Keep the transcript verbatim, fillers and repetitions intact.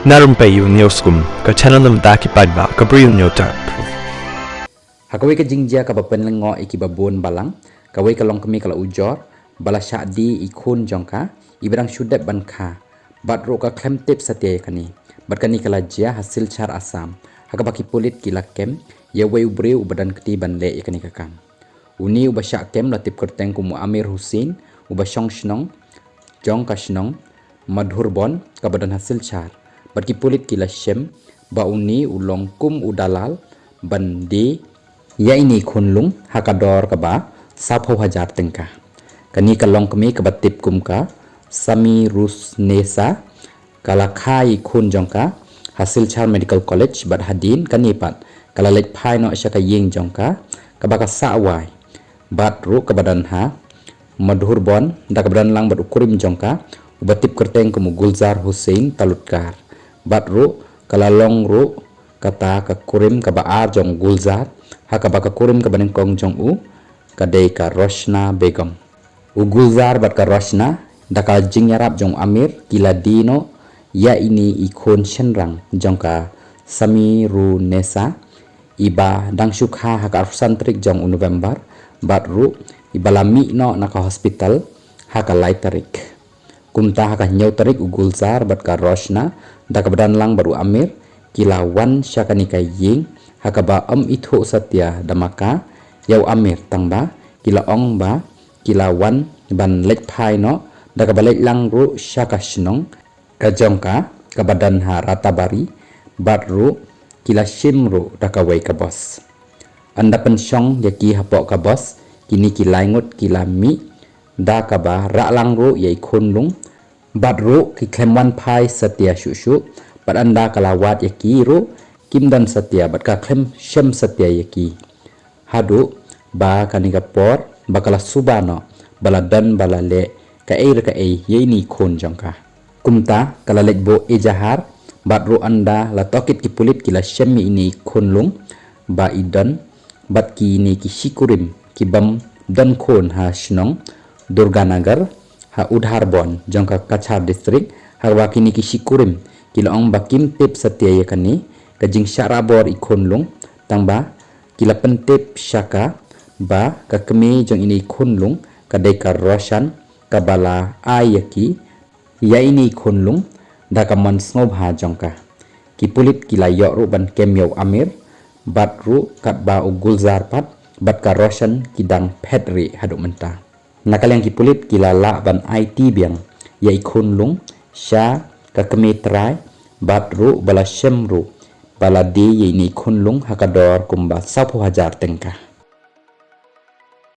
Na Rympei U News Kum, ka channel na bynta ki paidbah ka Bri U News Tap. Ha kawei ka jingjia kaba pynlyngngoh ïa kiba bun balang, kawei ka longkmie ka la ujor ba la shah die i khun jong ka, iba dang shu dep ban kha, bad ruh ka khlem tip satia ïa kane. Bad kane ka la jia ha Silchar, Assam, ha kaba ki pulit ki la kem ïa uwei u briew uba don kti ban leh ïa kane ka kam. Une uba shah kem la tip kyrteng kum u Amir Hussain, uba shong shnong jong ka shnong Madhurbon kaba don ha Silchar. Bad ki pulit ki la shem ba une u long kum u dalal ban die ïa ine i khunlung ha ka dor kaba sawphew hajar tyngka. Kane ka longkmie kaba tip kum ka Samirunessa ka la kha ïa i khun jong ka ha Silchar Medical College, bad hadien kane pat ka la leit phai noh sha ka ïing jong ka kaba ka sah wai, bad ruh kaba don ha Madhurbon, da kaba don lang bad u kurim jong ka uba tip kyrteng kum u Gulzar Hussain Talutkar. Bad ruh ka la long ruh kata ka kurim kaba ar jong u Gulzar, ha kaba ka kurim kaba nyngkong jong u ka dei ka Roshna Begum. U Gulzar bad ka Roshna, da ka jingïarap jong u Amir, ki la die noh ïa ine i khun shynrang jong ka Samirunessa, iba dang shu kha ha ka arphew san tarik jong u November, bad ruh iba la mih noh na ka hospital ha ka lai tarik. Kumta ha ka hynñiew tarik u Gulzar bad ka Roshna, da kaba don lang bad u Amir, ki la wan sha kane ka ïing ha kaba ym ithuh satia da ma ka ïa u Amir, tangba ki la ong ba ki la wan ban leit phai noh, da kaba leit lang ruh sha ka shnong ka jong ka kaba don ha Ratabari, bad ruh ki la shim ruh da kawei ka bos. Ynda pynshong ïa ki hapoh ka bos, kine ki lai ngut ki la mih, da kaba rah lang ruh ïa i khunlung, bad ruh ki khlem wan phai satia shuh shuh, bad ynda ka la wad ïa ki ruh kim don satia, bad ka khlem shem satia ïa ki. Haduh ba kane ka por ba ka la suba noh ba la don ba la leh kaei re kaei ïa ine i khun jong ka. Kumta ka la leit buh ejahar, bad ruh ynda la tohkit ki pulit ki la shem ïa ine i khunlung ba i don bad kine ki shikurim ki bym don khun ha shnong Durganagar ha Udharbon jong ka Cachar District, ha kaba kine ki shikurim ki la ong ba kim tip satia ïa kane ka jingshah rah bor i khunlung, tangba ki la pyntip sha ka ba ka kmie jong ine i khunlung ka dei ka Roshan, kaba la ai ïa ki ïa ine i khunlung da ka mon sngewbha jong ka. Ki pulit ki la ïoh ruh ban kem ïa u Amir, bad ruh katba u Gulzar pat bad ka Roshan ki dang phet rieh haduh mynta. Na ka liang ki pulit ki la lah ban aiti biang ïa i khunlung sha ka kmie trai, bad ruh ba la shem ruh ba la die ïa ine i khunlung ha ka dor kumba sawphew hajar tyngka.